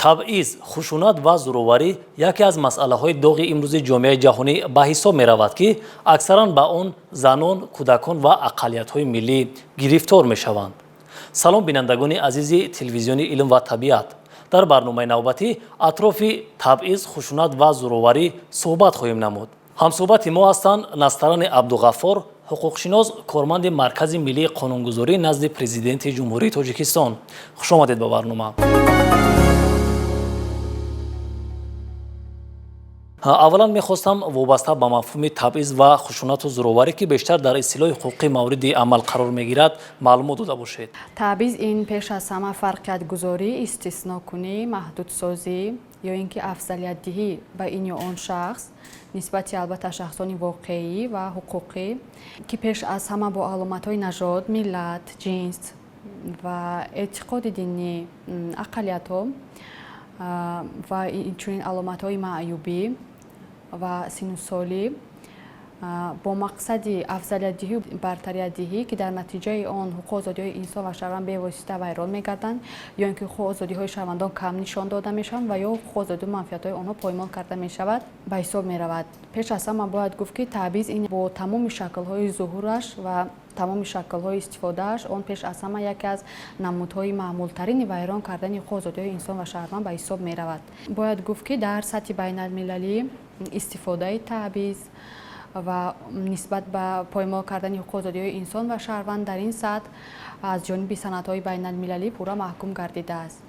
Табъиз, хушунат ва зӯроварӣ яке аз масъалаҳои доғи имрӯзи ҷомеаи ҷаҳонӣ ба ҳисоб меравад, ки аксаран ба он занон, кӯдакон ва ақаллиятҳои миллӣ гирифтор мешаванд. Салом, бинандагони азизи телевизиони «Илм ва табиат». Дар барномаи навбатӣ атрофи табъиз, хушунат ва зӯроварӣ суҳбат хоҳем намуд. Ҳамсуҳбати мо ҳастанд Настарани Абдуғаффор, ҳуқуқшинос, корманди Маркази миллии қонунгузорӣ назди Президенти Ҷумҳурии Тоҷикистон. Хушомадед ба барнома. Аввалан мехостам вобаста ба мафҳуми табъиз ва хушунату зӯроварӣ, ки бештар дар истилоҳи ҳуқуқӣ мавриди амал қарор мегирад, маълумот дода бошед. Табъиз ин пеш аз ҳама фарқиятгузорӣ, истиснокунӣ, маҳдудсозӣ ё ин ки афзалиятдиҳӣ ба ин ё он шахс нисбати, албатта, шахсони воқеӣ ва ҳуқуқӣ, ки пеш аз ҳама бо аломатҳои нажод, миллат, ҷинс ва эътиқоди динӣ, ақаллиятҳо ва инчунин аломатҳои маъюбӣ ва синну солӣ бо мақсади афзалиятдиҳию бартариятдиҳӣ, ки дар натиҷаи он ҳуқуқу озодиҳои инсон ва шаҳрванд бевосита вайрон мегарданд ё ин ки ҳуқуқу озодиҳои шаҳрвандон кам нишон дода мешаванд ва ё ҳуқуқу озодию манфиатҳои онҳо поймол карда мешавад, ба ҳисоб меравад. Пеш аз ҳама бояд гуфт, ки табъиз ин бо тамоми шаклҳои зуҳураш ва тамоми шаклҳои истифодааш, он пеш аз ҳама яке аз намудҳои маъмултарини вайрон кардани ҳуқуқу озодиҳои инсон ва шаҳрванд ба ҳисоб меравад. Бояд гуфт, ки дар сатҳи байналмилалӣ истифодаи табъиз ва нисбат ба поймол кардани ҳуқуқу озодиҳои инсон ва шаҳрванд дар ин сатҳ аз ҷониби санадҳои байналмилалӣ пурра маҳкум гардидааст.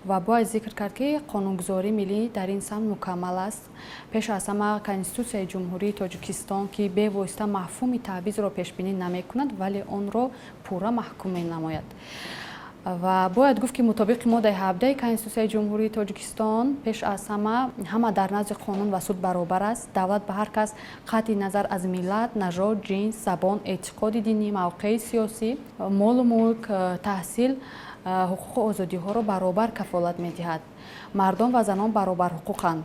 Ва бояд зикр кард, ки қонунгузории миллӣ дар ин самт мукаммал аст. Пеш аз ҳама Конститутсияи Ҷумҳурии Тоҷикистон, ки бевосита мафҳуми табъизро пешбинӣ намекунад, вале онро пурра маҳкум менамояд. Ва бояд гуфт, ки мутобиқи моддаи 17 Конститутсияи Ҷумҳурии Тоҷикистон, пеш аз ҳама ҳама дар назди қонун ва суд баробар аст. Давлат ба ҳар кас қатъи назар аз миллат, нажод, ҷинс, забон, эътиқоди динӣ, мавқеи сиёсӣ, молу мулк, таҳсил ҳуқуқу озодиҳоро баробар кафолат медиҳад. Мардон ва занон баробарҳуқуқанд.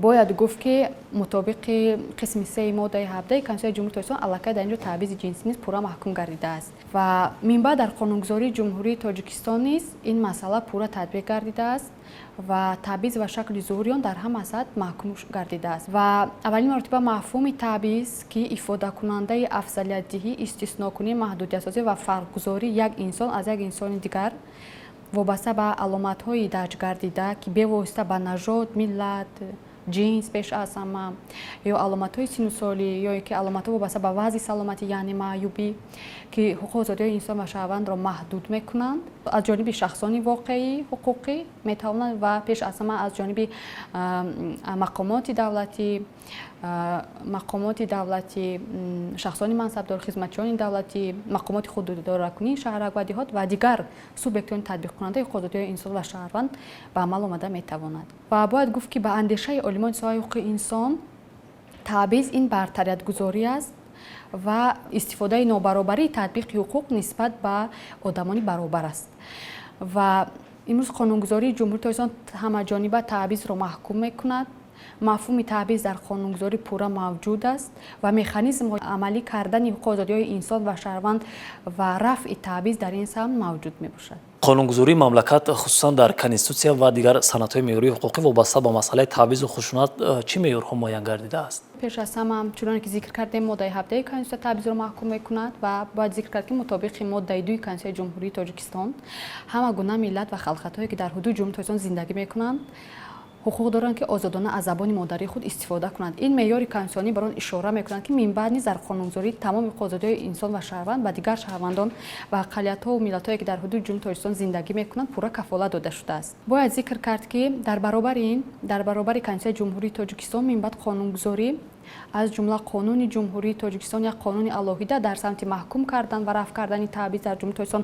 Бояд гуфт, ки мутобиқи қисми сеи моддаи 17 Конститутсияи Ҷумҳурии Тоҷикистон аллакай дар ин ҷо табъизи ҷинсӣ низ пурра маҳкум гардидааст. Ва минбаъд дар қонунгузории Ҷумҳурии Тоҷикистон низ ин масъала пурра татбиқ гардидааст ва табъиз ва шакли зуҳури он дар ҳама сатҳ маҳкум гардидааст. Ва аввалин маротиба мафҳуми табъиз, ки ифодакунандаи афзалиятдиҳӣ, истиснокунӣ, маҳдудиятсозӣ ва фарқгузории як инсон аз як инсони дигар вобаста ба аломатҳои дарҷгардида, ки бевосита ба нажод, миллат, ҷинс пеш аз ҳама ё аломатҳои синну солӣ, ё ки аломатҳо вобаста ба вазъи саломатӣ, яъне маъюбӣ, ки ҳуқуқу озодиҳои инсон ва шаҳрвандро маҳдуд мекунанд, аз ҷониби шахсони воқеӣ, ҳуқуқӣ метавонанд ва пеш аз ҳама аз ҷониби мақомоти давлатӣ, шахсони мансабдор, хизматчиёни давлатӣ, мақомоти худидоракунии шаҳрак ва деҳот ва дигар субъектҳои татбиқкунандаи ҳуқуқу озодиҳои инсон ва шаҳрванд ба амал омада метавонад. Ва бояд гуфт, ки ба андешаи олимони соҳаи ҳуқуқи инсон табъиз ин бартариятгузорӣ аст ва истифодаи нобаробарии татбиқи ҳуқуқ нисбат ба одамони баробар аст. Ва имрӯз қонунгузории Ҷумҳурии Тоҷикистон ҳамаҷониба табъизро маҳкум мекунад. Мафҳуми табъиз дар қонунгузорӣ пурра мавҷуд аст ва механизмҳои амалӣ кардани ҳуқуқу озодиҳои инсон ва шаҳрванд ва рафъи табъиз дар ин самт мавҷуд мебошад. Қонунгузории мамлакат, хусусан дар Конститутсия ва дигар санадҳои меъёрии ҳуқуқӣ, вобаста ба масъалаи табъизу хушунат чӣ меъёрҳо муайян гардидааст? Пеш аз ҳама, чуноне ки зикр кардем, моддаи 17 Конститутсия табъизро маҳкум мекунад. Ва бояд зикр кард, ки мутобиқи моддаи 2 Конститутсияи Ҷумҳурии Тоҷикистон ҳама гуна миллат ва халқиятҳое, ки дар ҳудуди Ҷумҳурии Тоҷикистон зиндагӣ мекунанд, ҳуқуқ доранд, ки озодона аз забони модарии худ истифода кунанд. Ин меъёри конститутсионӣ бар он ишора мекунад, ки минбаъд низ дар қонунгузорӣ тамоми ҳуқуқу озодиҳои инсон ва шаҳрванд ба дигар шаҳрвандон ва ақаллиятҳову миллатҳое, ки дар ҳудуди Ҷумҳурии Тоҷикистон зиндагӣ мекунанд, пурра кафолат дода шудааст. Бояд зикр кард, ки дар баробари ин, дар баробари Конститутсияи Ҷумҳурии Тоҷикистон, минбаъд қонунгузорӣ, аз ҷумла Қонуни Ҷумҳурии Тоҷикистон, як қонуни алоҳида дар самти маҳкум кардан ва рафъ кардани табъиз дар Ҷумҳурии Тоҷикистон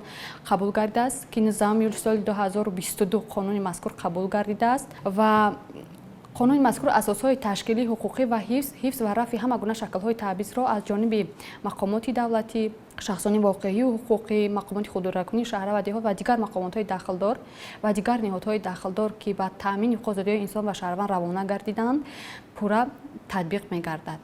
қабул гардидааст, ки 19 июли соли 2022 қонуни мазкур қабул гардидааст. Ва қонуни мазкур асосҳои ташкилии ҳуқуқӣ ва ҳифз ва рафъи ҳама гуна шаклҳои табъизро аз ҷониби мақомоти давлатӣ, шахсони воқеию ҳуқуқӣ, мақомоти худидоракунии шаҳра ва деҳот ва дигар мақомотҳои дахлдор ва дигар ниҳодҳои дахлдор, ки ба таъмини ҳуқуқу озодиҳои инсон ва шаҳрванд равона гардиданд, пурра татбиқ мегардад.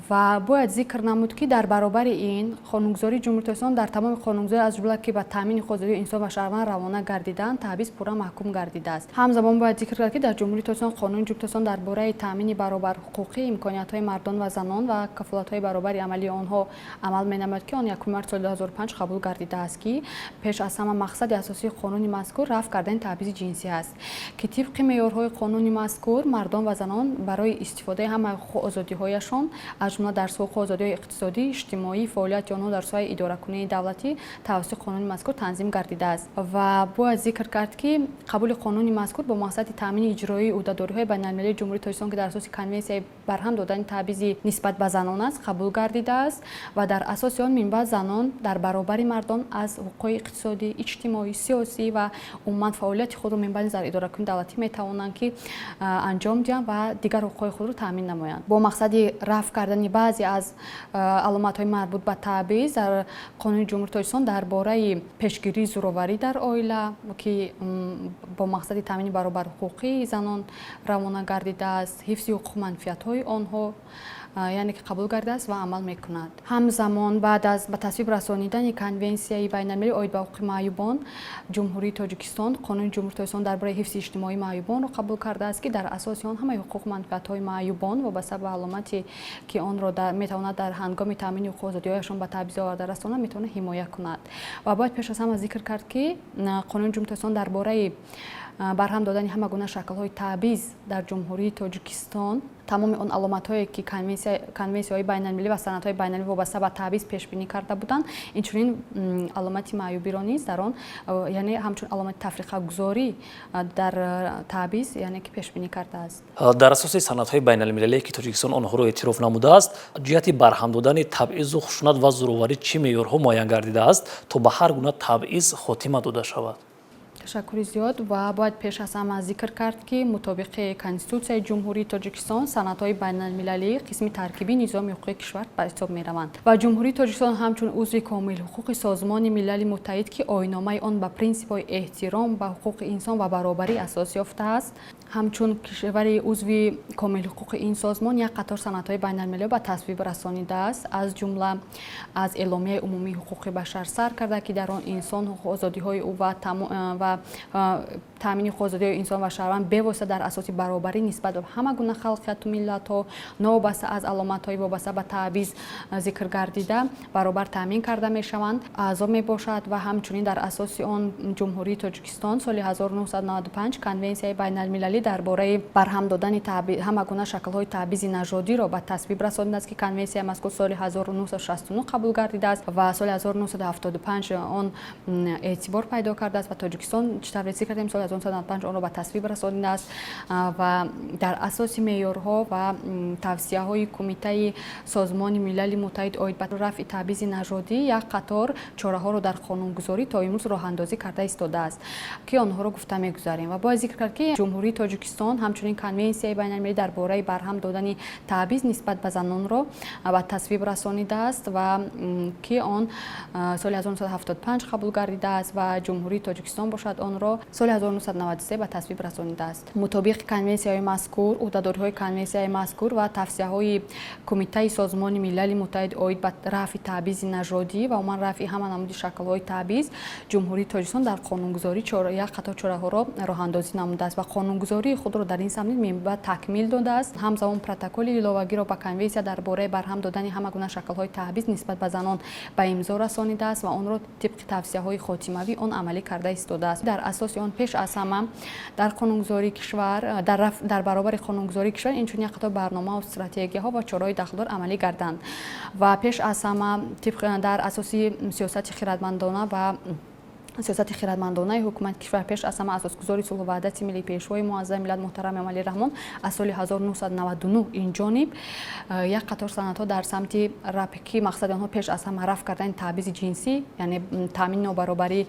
Ва бояд зикр намуд, ки дар баробари ин қонунгузории Ҷумҳурии Тоҷикистон, дар тамоми қонунгузорӣ, аз ҷумла ки ба таъмини ҳуқуқи инсон ва шаҳрванд равона гардидаанд, таъбиз пурра маҳкум гардидааст. Ҳамзамон бояд зикр кард, ки дар Ҷумҳурии Тоҷикистон Қонуни Ҷумҳурии Тоҷикистон дар бораи таъмини баробарҳуқуқии имкониятҳои мардон ва занон ва кафолатҳои баробари амалии онҳо амал менамояд, ки он 1 март соли 2005 қабул гардидааст, ки пеш аз ҳама мақсади асосии қонуни мазкур рафъ кардани таъбизи ҷинсӣ аст, ки тибқи меъёрҳои қонуни мазкур мардон ва занон барои истифодаи ҳама ҳуқуқу озодиҳояшон, аз ҷумла дар ҳуқуқу озодиҳои иқтисодӣ, иҷтимоӣ, фаъолияти онҳо дар соҳаи идоракунии давлатӣ тавассути қонуни мазкур танзим гардидааст. Ва бояд зикр кард, ки қабули қонуни мазкур бо мақсади таъмини иҷроии ӯҳдадориҳои байналмилалии Ҷумҳурии Тоҷикистон, ки дар асоси Конвенсияи барҳам додани таъбизи нисбат ба занон аст, қабул гардидааст ва дар асоси он минбаъд занон дар баробари мардон аз ҳуқуқҳои иқтисодӣ, иҷтимоӣ, сиёсӣ ва умуман фаъолияти худро минбаъд низ дар идоракунии давлатӣ метавонанд, ки анҷом диҳанд ва дигар ҳуқуқҳои худро таъмин намоянд. Бо мақсади рафъ кардани баъзе аз аломатҳои марбут ба таъбиз, дар Қонуни Ҷумҳурии Тоҷикистон дар бораи пешгирии зӯроварӣ дар оила, ки бо мақсади таъмини баробарҳуқуқии занон равона гардидааст, ҳифзи ҳуқуқу манфиатҳои онҳо, яъне ки қабул гардидааст ва амал мекунад. Ҳамзамон, баъд аз ба тасвиб расонидани Конвенсияи байналмилалӣ оид ба ҳуқуқи маъюбон, Ҷумҳурии Тоҷикистон Қонуни Ҷумҳурии Тоҷикистон дар бораи ҳифзи иҷтимоии маъюбонро қабул кардааст, ки дар асоси он ҳамаи ҳуқуқу манфиатҳои маъюбон, вобаста ба аломате, ки онро метавонад дар ҳангоми таъмини ҳуқуқу озодиҳояшон ба таъбиз оварда расонад, метавонад ҳимоя кунад. Ва бояд пеш аз ҳама зикр кард, ки Қонуни Ҷумҳурии Тоҷикистон дар бораи барҳам додани ҳама гуна шаклҳои таъбиз дар Ҷумҳурии Тоҷикистон тамоми он аломатҳое, ки конвенсияҳои байналмилалӣ ва санадҳои байналмилалӣ вобаста ба таъбиз пешбинӣ карда буданд, инчунин аломати маъюбиро низ дар он, яъне ҳамчун аломати тафриқагузорӣ дар таъбиз, яъне ки пешбинӣ кардааст. Дар асоси санадҳои байналмилалие, ки Тоҷикистон онҳоро эътироф намудааст, ҷиҳати барҳам додани табъизу хушунат ва зӯроварӣ чӣ меъёрҳо муайян гардидааст, то ба ҳар гуна табъиз хотима дода шавад? Ташаккури зиёд. Ва бояд пеш аз ҳама зикр кард, ки мутобиқи Конститутсияи Ҷумҳурии Тоҷикистон санадҳои байналмилалӣ қисми таркибии низоми ҳуқуқии кишвар ба ҳисоб мераванд ва Ҷумҳурии Тоҷикистон ҳамчун узви комилҳуқуқи Созмони Милали Муттаҳид, ки оинномаи он ба принсипҳои эҳтиром ба ҳуқуқи инсон ва баробарӣ асос ёфтааст, ҳамчун кишвари узви комилҳуқуқи ин созмон як қатор санадҳои байналмилалиро ба тасвиб расонидааст, аз ҷумла аз Эъломияи умумии ҳуқуқи башар сар карда, ки дар он инсон, ҳуқуқу озодиҳои ӯ ва таъмини ҳуқуқу озодиҳои инсон ва шаҳрванд бевосита дар асоси баробарӣ нисбат ба ҳама гуна халқияту миллатҳо, новобаста аз аломатҳои вобаста ба таъбиз зикр гардида, баробар таъмин карда мешаванд, аъзо мебошад. Ва ҳамчунин дар асоси он Ҷумҳурии Тоҷикистон соли 1995 Конвенсияи байналмилалӣ дар бораи барҳам додани ҳама гуна шаклҳои таъбизи нажодиро ба тасвиб расонидааст, ки конвенсияи мазкур соли 1969 қабул гардидааст ва соли 1975 он эътибор пайдо кардааст ва Тоҷикистон, чӣ тавре зикр кардем, соли 1995 онро ба тасвиб расонидааст. Ва дар асоси меъёрҳо ва тавсияҳои Кумитаи Созмони Милали Муттаҳид оид ба рафъи таъбизи нажодӣ як қатор чораҳоро дар қонунгузорӣ то имрӯз роҳандозӣ карда истодааст, ки онҳоро гуфта мегузарем. Ва бояд зикр кард, ки Ҷумҳурии Тоҷикистон ҳамчунин Конвенсияи байналмилалӣ дар бораи барҳам додани таъбиз нисбат ба занонро ба тасвиб расонидааст ва ки он соли 1975 қабул гардидааст ва Ҷумҳурии Тоҷикистон бошад, онро соли 1993 ба тасвиб расонидааст. Мутобиқи конвенсияҳои мазкур, ӯҳдадориҳои конвенсияи мазкур ва тавсияҳои Кумитаи Созмони Милали Муттаҳид оид ба рафъи таъбизи нажодӣ ва умуман рафъи ҳама намуди шаклҳои таъбиз, Ҷумҳурии Тоҷикистон дар қонунгузорӣ як қатор чораҳоро роҳандозӣ намудааст ва қонунгузории худро дар ин самт минбаъд такмил додааст. Ҳамзамон протоколи иловагиро ба Конвенсия дар бораи барҳам додани ҳама гуна шаклҳои таъбиз нисбат ба занон ба имзо расонидааст ва онро тибқи тавсияҳои хотимавии он амалӣ карда истодааст. Дар асоси он пеш аз ҳама дар қонунгузории кишвар, дар баробари қонунгузории кишвар инчунин як қатор барномаву стратегияҳо ва чораҳои дахлдор амалӣ гарданд. Ва пеш аз ҳама дар асоси сиёсати хирадмандона ва сиёсати хирадмандонаи ҳукумати кишвар, пеш аз ҳама Асосгузори сулҳу ваҳдати миллӣ, Пешвои муаззами миллат муҳтарам Эмомалӣ Раҳмон, аз соли 1999 инҷониб як қатор санадҳо дар самти ки мақсади онҳо пеш аз ҳама рафъ кардани таъбизи ҷинсӣ, яъне таъмини нобаробарӣ,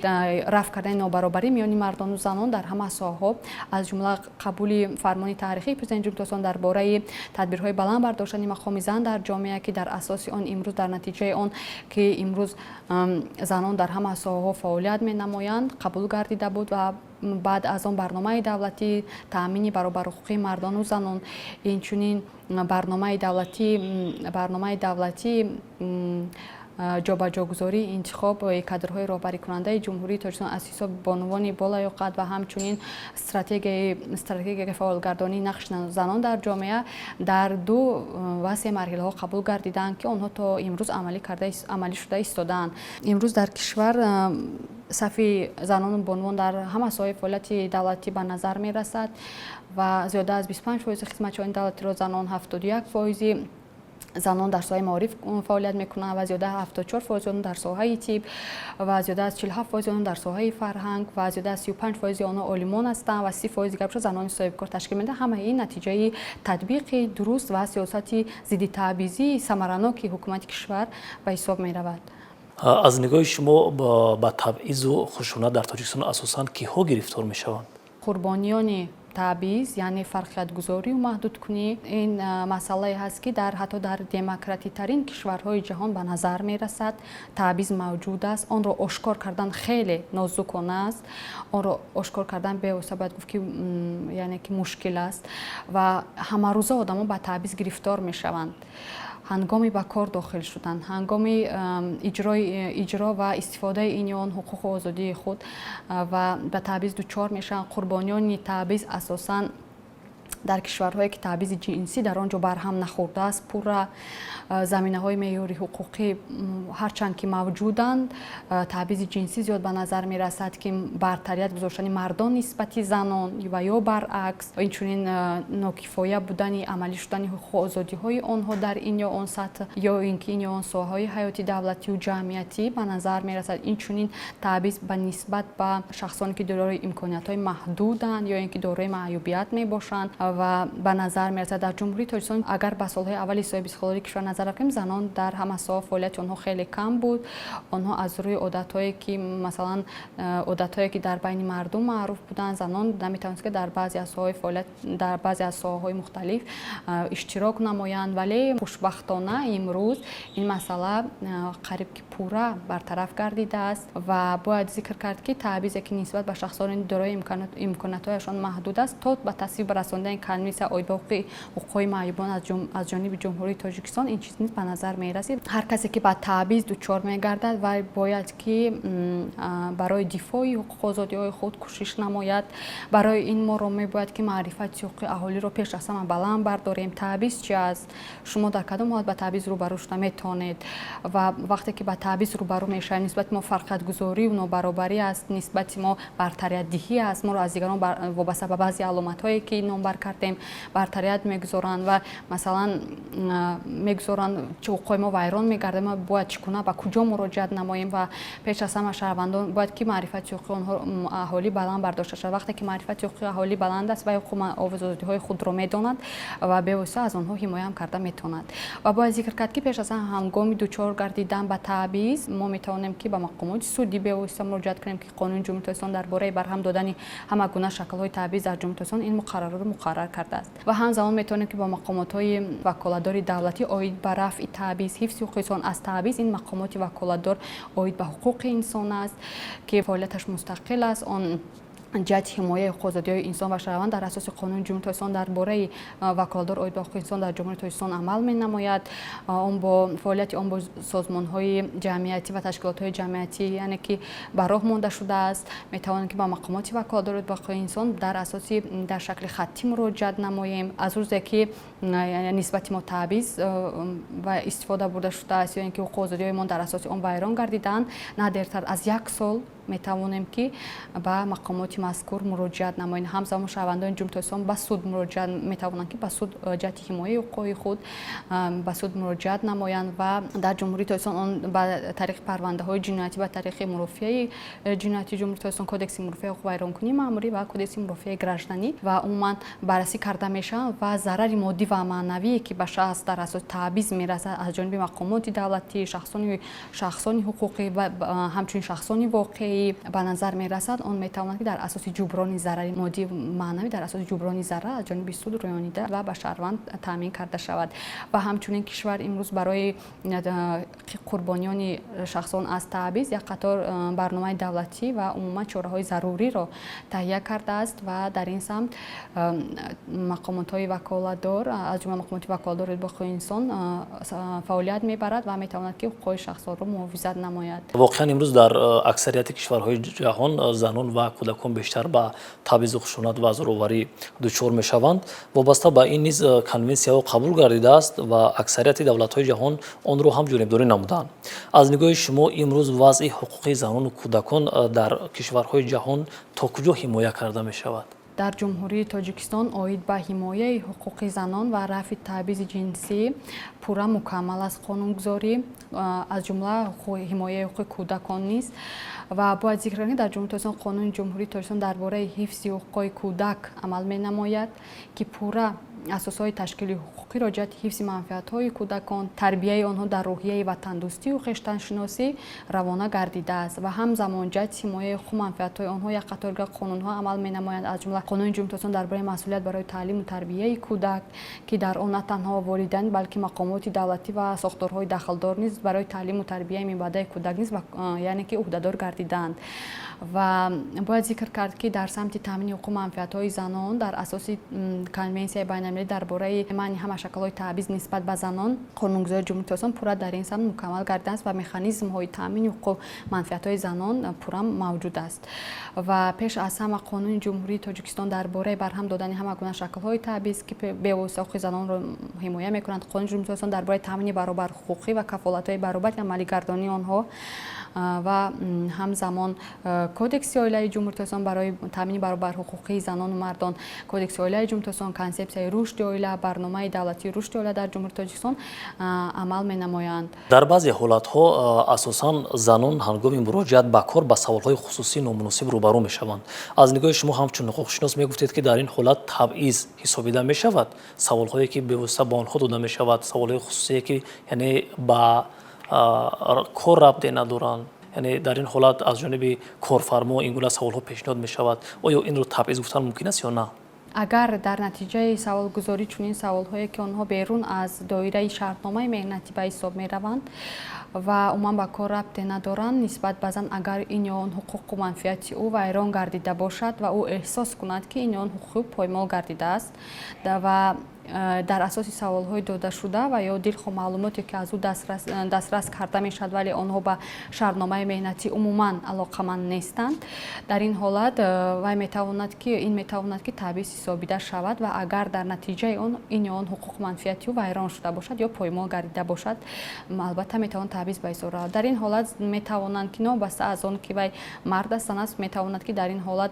рафъ кардани нобаробарӣ миёни мардону занон дар ҳама соҳаҳо, аз ҷумла қабули фармони таърихии Президенти Ҷумҳурии Тоҷикистон дар бораи тадбирҳои баланд бардоштани мақоми зан дар ҷомеа, ки дар асоси он имрӯз, дар натиҷаи он ки имрӯз занон дар ҳама соҳаҳо фаъолият менамоянд, қабул гардида буд ва Баъд аз он барномаи давлатии таъмини баробарҳуқуқии мардону занон, инчунин барномаи давлатии ҷобаҷогузории интихоби кадрҳои роҳбарикунандаи Ҷумҳурии Тоҷикистон аз ҳисоби бонувони болаёқат ва ҳамчунин стратегияи фаъолгардонии нақши занон дар ҷомеа дар ду ва се марҳилаҳо қабул гардиданд, ки онҳо то имрӯз амалӣ шуда истодаанд. Имрӯз дар кишвар сафи занону бонувон дар ҳама соҳаи фаъолияти давлатӣ ба назар мерасад ва зиёда аз 25 фоизи хизматчиёни давлатиро занон, 71 фоизи занон дар соҳаи маориф фаъолият мекунанд ва зиёда аз 74 фоизи онҳо дар соҳаи тиб ва зиёда аз 47 фоизи онҳо дар соҳаи фарҳанг ва зиёда аз 35 фоизи онҳо олимон ҳастанд ва 30 фоизи дигар занони соҳибкор ташкил медиҳанд. Ҳамаи ин натиҷаи татбиқи дуруст ва сиёсати зидди таъбизии самараноки ҳукумати кишвар ба ҳисоб меравад. Аз нигоҳи шумо, ба табъизу хушунат дар Тоҷикистон асосан киҳо гирифтор мешаванд? Қурбониёни таъбиз, яъне фарқиятгузорию маҳдудкунӣ, ин масъалае ҳаст, ки дар ҳатто дар демократитарин кишварҳои ҷаҳон ба назар мерасад. Таъбиз мавҷуд аст. Онро ошкор кардан хеле нозукона аст. Онро ошкор кардан бевосита бояд гуфт, ки яъне ки мушкил аст ва ҳамарӯза одамон ба таъбиз гирифтор мешаванд ҳангоми ба кор дохил шудан, ҳангоми иҷро ва истифодаи ин ё он ҳуқуқу озодии худ ва ба таъбиз дучор мешаванд. Қурбониёни таъбиз асосан дар кишварҳое, ки таъбизи ҷинсӣ дар он ҷо барҳам нахӯрдааст, пурра заминаҳои меъёри ҳуқуқӣ ҳарчанд ки мавҷуданд, таъбизи ҷинсӣ зиёд ба назар мерасад, ки бартарият гузоштани мардон нисбати занон ва ё баръакс, инчунин нокифоя будани амалӣ шудани ҳуқуқу озодиҳои онҳо дар ин ё он сатҳ ё ин ки ин ё он соҳаҳои ҳаёти давлатию ҷамъиятӣ ба назар мерасад. Инчунин таъбиз ба нисбат ба шахсоне, ки дорои имкониятҳои маҳдуданд ё ин ки дорои маъюбият мебошанд ва ба назар мерасад. Дар Ҷумҳурии Тоҷикистон, агар ба солҳои аввали соҳиби истиқлолии кишвар назар афканем, занон дар ҳама соҳа фаъолияти онҳо хеле кам буд. Онҳо аз рӯи одатҳое ки, масалан, одатҳое ки дар байни мардум маъруф буданд, занон наметавонист, ки дар баъзе аз соҳаҳои фаъолият, дар баъзе аз соҳаҳои мухталиф иштирок намоянд. Вале хушбахтона имрӯз ин масъала қариб ки пурра бартараф гардидааст ва бояд зикр кард, ки таъбизе, ки нисбат ба шахсони дорои имкониятҳояшон маҳдуд аст, то ба тасвиб расондани Конвенсия оид ба ҳуқуқҳои маъюбон аз ҷониби Ҷумҳурии Тоҷикистон ин чиз низ ба назар мерасид. Ҳар касе, ки ба таъбиз дучор мегардад, вай бояд ки барои дифои ҳуқуқу озодиҳои худ кӯшиш намояд. Барои ин моро мебояд, ки маърифати ҳуқуқи аҳолиро пеш аз ҳама баланд бардорем. Таъбиз чи аст, шумо дар кадом ҳолат ба таъбиз рӯбарӯ шуда метавонед ва вақте ки ба таъбиз рӯбарӯ мешавем, нисбати мо фарқиятгузорию нобаробарӣ аст, нисбати мо бартариятдиҳӣ аст, моро аз дигарон вобаста ба баъзе аломатҳое, ки номбар кардем, бартарият мегузоранд ва, масалан, мегузоранд, ҳуқуқҳои мо вайрон мегардад, мо бояд чӣ гуна, ба куҷо муроҷиат намоем? Ва пеш аз ҳама шаҳрвандон бояд, ки маърифати ҳуқуқи онҳо, аҳолӣ, баланд бардошта шавад. Вақте ки маърифати ҳуқуқи аҳолӣ баланд аст, вай ҳуқуқу озодиҳои худро медонад ва бевосита аз онҳо ҳимояам карда метавонад. Ва бояд зикр кард, ки пеш аз ҳама ҳангоми дучор гардидан ба таъбиз мо метавонем, ки ба мақомоти судӣ бевосита муроҷиат кунем, ки Қонуни Ҷумҳурии Тоҷикистон дар бораи барҳам додани ҳама гуна шаклҳои таъбиз дар Ҷумҳурии Тоҷикистон ин муқарраротро муқаррар кардааст. Ва ҳамзамон метавонем, ки бо мақомотҳои ваколатдори давлатӣ оид ба рафъи таъбиз, ҳифзи ҳуқуқи инсон аз таъбиз. Ин мақомоти ваколатдор оид ба ҳуқуқи инсон аст, ки фаъолияташ мустақил аст. Он ҷиҳати ҳимояи ҳуқуқу озодиҳои инсон ва шаҳрванд дар асоси Қонуни Ҷумҳурии Тоҷикистон дар бораи ваколатдор оид ба ҳуқуқи инсон дар Ҷумҳурии Тоҷикистон амал менамояд. Он бо фаъолияти он бо созмонҳои ҷамъиятӣ ва ташкилотҳои ҷамъиятӣ, яъне ки ба роҳ монда шудааст. Метавонем, ки ба мақомоти ваколатдор оид ба ҳуқуқи инсон дар асоси дар шакли хаттӣ муроҷиат намоем. Аз рӯзе ки нисбати мо таъбиз ва истифода бурда шудааст ё ин ки ҳуқуқу озодиҳои мо дар асоси он вайрон гардидаанд, на дертар аз як сол метавонем, ки ба мақомоти мазкур муроҷиат намоем. Ҳамзамон шаҳрвандони Ҷумҳурии Тоҷикистон ба суд муроҷиат метавонанд, ки ба суд ҷиҳати ҳимояи ҳуқуқҳои худ ба суд муроҷиат намоянд. Ва дар Ҷумҳурии Тоҷикистон он ба тариқи парвандаҳои ҷиноятӣ, ба тариқи мурофиаи ҷиноятии Ҷумҳурии Тоҷикистон, Кодекси мурофиаи ҳуқуқвайронкунии маъмурӣ ва Кодекси мурофиаи гражданӣ ва умуман баррасӣ карда мешаванд ва зарари моддӣ ва маънавие, ки ба шахс дар асоси таъбиз мерасад аз ҷониби мақомоти давлатӣ, шахсони ҳуқуқӣ ва ҳамчунин шахсони воқеӣ. воқеӣ ба назар мерасад, он метавонад, ки дар асоси ҷуброни зарари моддӣ, маънавӣ, дар асоси ҷуброни зарар аз ҷониби суд рӯёнида ва ба шаҳрванд таъмин карда шавад. Ва ҳамчунин кишвар имрӯз барои қурбониёни шахсон аз таъбиз як қатор барномаи давлатӣ ва умуман чораҳои заруриро таҳия кардааст ва дар ин самт мақомотҳои ваколатдор, аз ҷумла мақомоти ваколатдор оид ба ҳуқуқи инсон фаъолият мебарад ва метавонад, ки ҳуқуқҳои шахсонро муҳофизат намояд. Воқеан, имрӯз дар аксарияти кишварҳои ҷаҳон занон ва кӯдакон бештар ба табъизу хушунат ва зӯроварӣ дучор мешаванд. Вобаста ба ин низ конвенсияҳо қабул гардидааст ва аксарияти давлатҳои ҷаҳон онро ҳам ҷонибдорӣ намуданд. Аз нигоҳи шумо, имрӯз вазъи ҳуқуқи занону кӯдакон дар кишварҳои ҷаҳон то куҷо ҳимоя карда мешавад? Дар Ҷумҳурии Тоҷикистон оид ба ҳимояи ҳуқуқи занон ва рафъи таъбизи ҷинсӣ пурра мукаммал аст қонунгузорӣ, аз ҷумла ҳимояи ҳуқуқи кӯдакон низ. Ва бояд зикр кард, ки дар Ҷумҳурии Тоҷикистон Қонуни Ҷумҳурии Тоҷикистон дар бораи ҳифзи ҳуқуқҳои кӯдак амал менамояд, ки пурра асосҳои ташкили ҳуқуқиро ҷиҳати ҳифзи манфиатҳои кӯдакон, тарбияи онҳо дар рӯҳияи ватандӯстию хештаншиносӣ равона гардидааст. Ва ҳамзамон ҷиҳати ҳимояи ҳуқуқу манфиатҳои онҳо як қатор қонунҳо амал менамоянд, аз ҷумла Қонуни Ҷумҳурии Тоҷикистон дар бораи масъулият барои таълиму тарбияи кӯдак, ки дар он на танҳо волидайн, балки мақомоти давлатӣ ва сохторҳои дахлдор низ барои таълиму тарбияи минбаъдаи кӯдак низ, яъне ки, ӯҳдадор гардидаанд. Ва бояд зикр кард, ки дар самти таъмини ҳуқуқу манфиатҳои занон дар асоси Конвенсияи байналмилалӣ дар бораи манъи ҳама шаклҳои таъбиз нисбат ба занон қонунгузории Ҷумҳурии Тоҷикистон пурра дар ин самт мукаммал гардидааст ва механизмҳои таъмини ҳуқуқу манфиатҳои занон пурра мавҷуд аст. Ва пеш аз ҳама Қонуни Ҷумҳурии Тоҷикистон дар бораи барҳам додани ҳама гуна шаклҳои таъбиз, ки бевосита ҳуқуқи занонро ҳимоя мекунанд, Қонуни Ҷумҳурии Тоҷикистон дар бораи таъмини баробарҳуқуқӣ ва кафолатҳои баробари амалигардонии онҳо ва ҳамзамон Кодекси оилаи Ҷумҳурии Тоҷикистон барои таъмини баробарҳуқуқии занону мардон, Кодекси оилаи Ҷумҳурии Тоҷикистон, Консепсияи рушди оила, барномаи давлатии рушди оила дар Ҷумҳурии Тоҷикистон амал менамоянд. Дар баъзе ҳолатҳо, асосан занон, ҳангоми муроҷиат ба кор ба саволҳои хусусӣ номуносиб рӯбарӯ мешаванд. Аз нигоҳи шумо ҳамчун ҳуқуқшинос, мегуфтед, ки дар ин ҳолат табъиз ҳисобида мешавад? Саволҳое, ки бевосита ба онҳо дода мешавад, саволҳои хусусие, ки яъне ба кор рабте надоранд, яъне дар ин ҳолат аз ҷониби корфармо ин гуна саволҳо пешниҳод мешавад. Оё инро табъиз гуфтан мумкин аст ё на? Агар дар натиҷаи саволгузорӣ чунин саволҳое, ки онҳо берун аз доираи шартномаи меҳнатӣ ба ҳисоб мераванд ва умуман ба кор рабте надоранд, нисбат ба зан агар ин ё он ҳуқуқу манфиати ӯ вайрон гардида бошад ва ӯ эҳсос кунад, ки ин ё он ҳуқуқи ӯ поймол гардидааст ва дар асоси саволҳои додашуда ва ё дилхоҳ маълумоте, ки аз ӯ дастрас карда мешавад, вале онҳо ба шартномаи меҳнатӣ умуман алоқаманд нестанд, дар ин ҳолат вай метавонад ки ин метавонад, ки таъбиз ҳисобида шавад. Ва агар дар натиҷаи он ин ё он ҳуқуқу манфиати ӯ вайрон шуда бошад ё поймол гардида бошад, албатта, метавонад таъбиз ба ҳисоб равад. Дар ин ҳолат метавонанд, ки новобаста аз он ки вай мард аст, зан аст, метавонад, ки дар ин ҳолат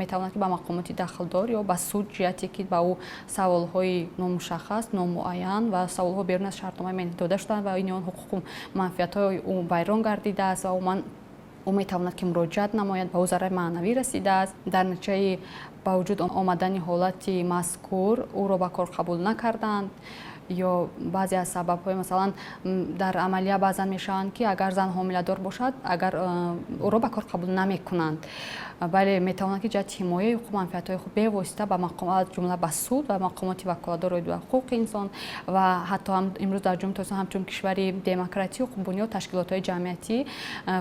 метавонад, ки ба мақомоти дахлдор ё ба суд, ҷиҳате ки ба ӯ саволҳои номушаххас, номуайян ва саволҳо берун аз шартномаи меҳнатӣ дода шуданд ва ин ё он ҳуқуқу манфиатҳои ӯ вайрон гардидааст ва умуман ӯ метавонад, ки муроҷиат намояд, ба ӯ зарари маънавӣ расидааст, дар натиҷаи ба вуҷуд омадани ҳолати мазкур ӯро ба кор қабул накарданд ё баъзе аз сабабҳои, масалан, дар амалия баъзан мешаванд, ки агар зан ҳомиладор бошад, агар ӯро ба кор қабул намекунанд, бале, метавонад, ки ҷиҳати ҳимояи ҳуқуқу манфиатҳои худ бевосита ба мақом, аз ҷумла ба суд ва мақомоти ваколатдор оид ба ҳуқуқи инсон ва ҳатто имрӯз дар Ҷумҳурии Тоҷикистон ҳамчун кишвари демократӣ ҳуқуқбунёд ташкилотҳои ҷамъиятӣ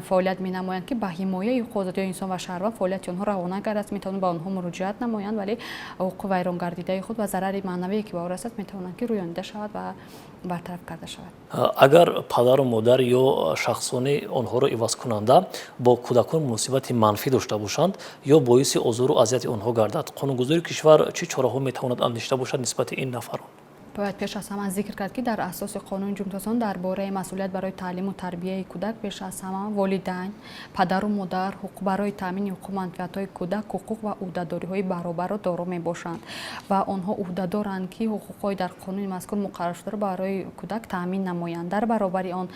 фаъолият менамоянд, ки ба ҳимояи ҳуқуқу озодиҳои инсон ва шаҳрванд фаъолияти онҳо равона гардааст. Метавонанд ба онҳо муроҷиат намоянд, вале ҳуқуқи вайронгардидаи худ ва зарари маънавие, ки ба ӯ расад, метавонанд, ки рӯёнида шавад ва бартараф карда шавад. Агар падару модар ё шахсони онҳоро ивазкунанда бо кӯдакон муносибати манфӣ дошта бошанд ё боиси озору азияти онҳо гардад, қонунгузории кишвар чӣ чораҳо метавонад андешида бошад нисбати ин нафарон? Бояд пеш аз ҳама зикр кард, ки дар асоси Қонуни Ҷумҳурии Тоҷикистон дар бораи масъулият барои таълиму тарбияи кӯдак пеш аз ҳама волидайн, падару модар барои таъмини ҳуқуқу манфиатҳои кӯдак ҳуқуқ ва ӯҳдадориҳои баробарро доро мебошанд ва онҳо ӯҳдадоранд, ки ҳуқуқҳои дар қонуни мазкур муқарраршударо барои кӯдак таъмин намоянд. Дар баробари он,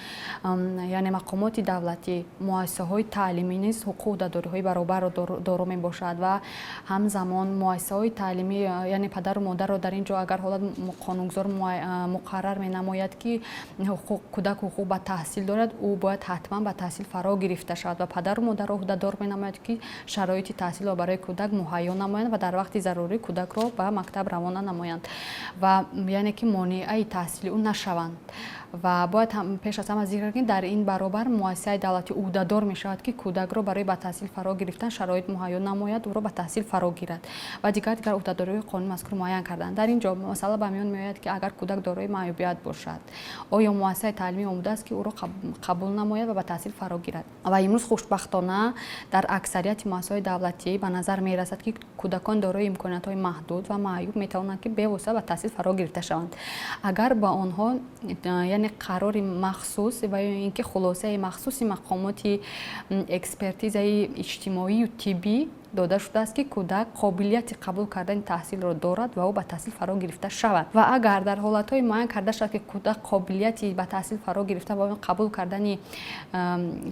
яъне мақомоти давлатӣ, муассисаҳои таълимӣ низ ҳуқуқу ӯҳдадориҳои баробарро доро мебошад. Ва ҳамзамон муассисаҳои таълимӣ, яъне падару модарро дар ин ҷо агар ҳолат қонун Қонунгузор муқаррар менамояд, ки кӯдак ҳуқуқ ба таҳсил дорад, ӯ бояд ҳатман ба таҳсил фаро гирифта шавад ва падару модарро ӯҳдадор менамояд, ки шароити таҳсилро барои кӯдак муҳайё намоянд ва дар вақти зарурӣ кӯдакро ба мактаб равона намоянд ва яъне ки монеаи таҳсили ӯ нашаванд. Ва бояд пеш аз ҳама зикр кард, ки дар ин баробар муассисаи давлатӣ ӯҳдадор мешавад, ки кӯдакро барои ба таҳсил фаро гирифтан шароит муҳайё намояд, ӯро ба таҳсил фаро гирад ва дигар ӯҳдадориҳои қонуни мазкур муайян карданд. Дар ин ҷо масъала ба миён меояд, ки агар кӯдак дорои маъюбият бошад, оё муассисаи таълимӣ омода аст, ки ӯро қабул намояд ва ба таҳсил фаро гирад? Ва имрӯз хушбахтона дар аксарияти муассисаҳои давлатӣ ба назар мерасад, ки кӯдакон дорои имкониятҳои маҳдуд ва маъюб метавонанд, ки бевосита ба таҳсил фаро гирифта шаванд, агар ба онҳо яъне қарори махсус ва ё ин ки хулосаи махсуси мақомоти экспертизаи иҷтимоию тиббӣ дода шудааст, ки кӯдак қобилияти қабул кардани таҳсилро дорад ва ӯ ба таҳсил фаро гирифта шавад. Ва агар дар ҳолатҳои муайян карда шавад, ки кӯдак қобилияти ба таҳсил фаро гирифта ва қабул кардани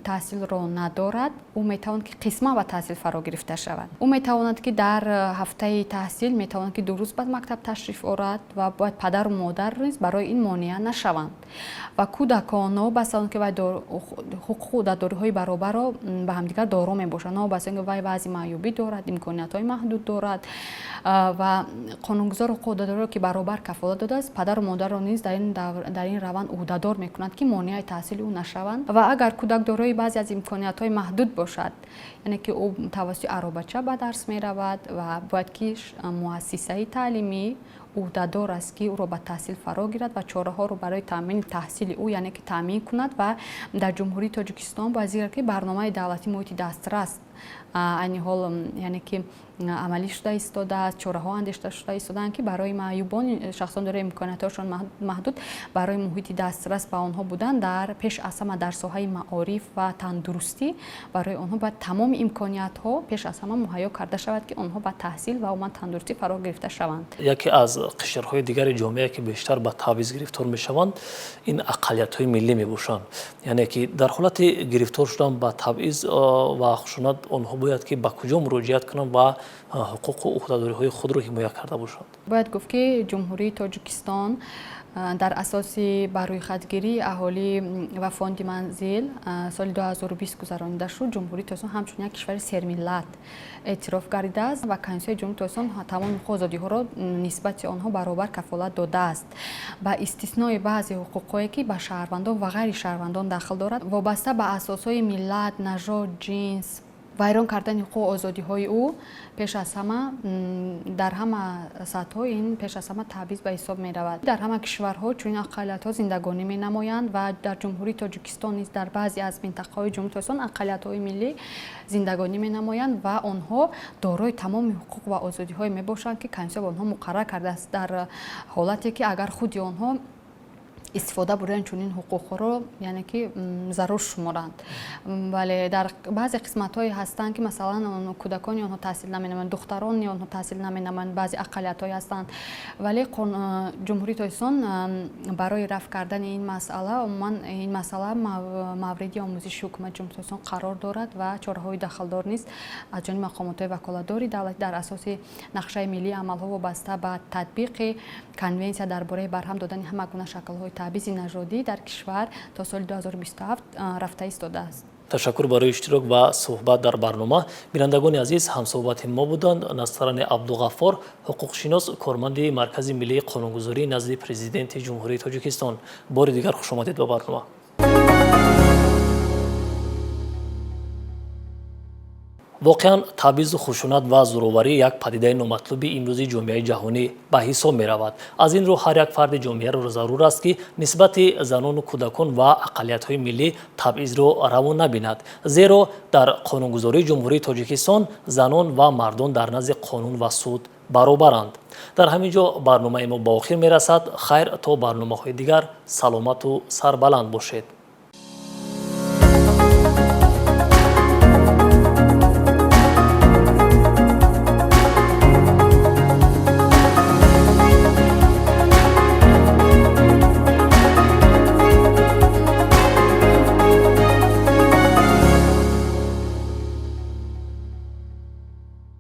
таҳсилро надорад, ӯ метавонад, ки қисман ба таҳсил фаро гирифта шавад. Ӯ метавонад, ки дар ҳафтаи таҳсил метавонад, ки 2 рӯз ба мактаб ташриф орад ва бояд падару модар низ барои ин монеа нашаванд. Ва кӯдакон, новобаста он ки вай ҳуқуқу ӯҳдадориҳои баробарро ба ҳамдигар доро мебошанд, новобаста он ки вай вазъи маъюбӣ дорад, имкониятҳои маҳдуд дорад, ва қонунгузор ҳуқуқу ӯҳдадориҳоро, ки баробар кафолат додааст, падару модарро низ дар ин раванд ӯҳдадор мекунад, ки монеаи таҳсили ӯ нашаванд. Ва агар кӯдак дорои баъзе аз имкониятҳои маҳдуд бошад, яъне ки ӯ тавассути аробача ба дарс меравад, ва бояд ки муассисаи таълимӣ ӯҳдадор аст, ки ӯро ба таҳсил фаро гирад ва чораҳоро барои таъмини таҳсили ӯ, яъне ки таъмин кунад. Ва дар Ҷумҳурии Тоҷикистон бояд зикр, ки барномаи давлатии муҳити дастрас айни ҳол, яъне ки амалӣ шуда истодааст, чораҳо андешида шуда истодаанд, ки барои маъюбон, шахсон дорои имкониятҳошон маҳдуд, барои муҳити дастрас ба онҳо будан дар пеш аз ҳама дар соҳаи маориф ва тандурустӣ барои онҳо бояд тамоми имкониятҳо пеш аз ҳама муҳайё карда шавад, ки онҳо ба таҳсил ва умуман тандурустӣ фаро гирифта шаванд. Яке аз қишрҳои дигари ҷомеа, ки бештар ба табъиз гирифтор мешаванд, ин ақаллиятҳои миллӣ мебошанд. Яъне ки дар ҳолати гирифтор шудан ба табъиз ва хушунат, онҳо бояд ки ба куҷо муроҷиат кунанд ва ҳуқуқу ӯҳдадориҳои худро ҳимоя карда бошанд? Бояд гуфт, ки Ҷумҳурии Тоҷикистон дар асоси ба рӯйхатгирии аҳолӣ ва фонди манзил соли 2020 гузаронида шуд, Ҷумҳурии Тоҷикистон ҳамчун як кишвари сермиллат эътироф гардидааст ва Конститутсияи Ҷумҳурии Тоҷикистон тамоми ҳуқуқу озодиҳоро нисбати онҳо баробар кафолат додааст, ба истиснои баъзе ҳуқуқҳое, ки ба шаҳрвандон ва ғайри шаҳрвандон дахл дорад. Вобаста ба асосҳои миллат, нажод, ҷинс вайрон кардани ҳуқуқу озодиҳои ӯ пеш аз ҳама дар ҳама сатҳҳо ин пеш аз ҳама табъиз ба ҳисоб меравад. Дар ҳама кишварҳо чунин ақаллиятҳо зиндагонӣ менамоянд ва дар Ҷумҳурии Тоҷикистон низ дар баъзе аз минтақаҳои Ҷумҳурии Тоҷикистон ақаллиятҳои миллӣ зиндагонӣ менамоянд ва онҳо дорои тамоми ҳуқуқ ва озодиҳое мебошанд, ки Конститутсия ба онҳо муқаррар кардааст, дар ҳолате ки агар худи онҳо истифода бурдани чунин ҳуқуқҳоро, яъне ки зарур шуморанд. Вале дар баъзе қисматҳое ҳастанд, ки масалан кӯдакони онҳо таҳсил наменамоянд, духтарони онҳо таҳсил наменамоянд, баъзе ақаллиятҳое ҳастанд. Вале Ҷумҳурии Тоҷикистон барои рафъ кардани ин масъала, умуман ин масъала мавриди омӯзиши ҳукумати Ҷумҳурии Тоҷикистон қарор дорад ва чораҳои дахлдор низ аз ҷониби мақомотҳои ваколатдори давлатӣ дар асоси нақшаи миллии амалҳо вобаста ба татбиқи Конвенсия дар бораи барҳам додани ҳама гуна шаклҳои табъизи нажодӣ дар кишвар то соли 2027 рафта истодааст. Ташаккур барои иштирок ва суҳбат дар барнома. Бинандагони азиз, ҳамсуҳбати мо буданд Насрани Абдуғаффор, ҳуқуқшинос, корманди Маркази миллии қонунгузорӣ назди Президенти Ҷумҳурии Тоҷикистон. Бори дигар хушомадед ба барнома. Воқеан, табъизу хушунат ва зӯроварӣ як падидаи номатлуби имрӯзи ҷомеаи ҷаҳонӣ ба ҳисоб меравад. Аз ин рӯ ҳар як фарди ҷомеаро зарур аст, ки нисбати занону кӯдакон ва ақаллиятҳои миллӣ табъизро раво набинад, зеро дар қонунгузории Ҷумҳурии Тоҷикистон занон ва мардон дар назди қонун ва суд баробаранд. Дар ҳамин ҷо барномаи мо ба охир мерасад. Хайр, то барномаҳои дигар саломату сарбаланд бошед.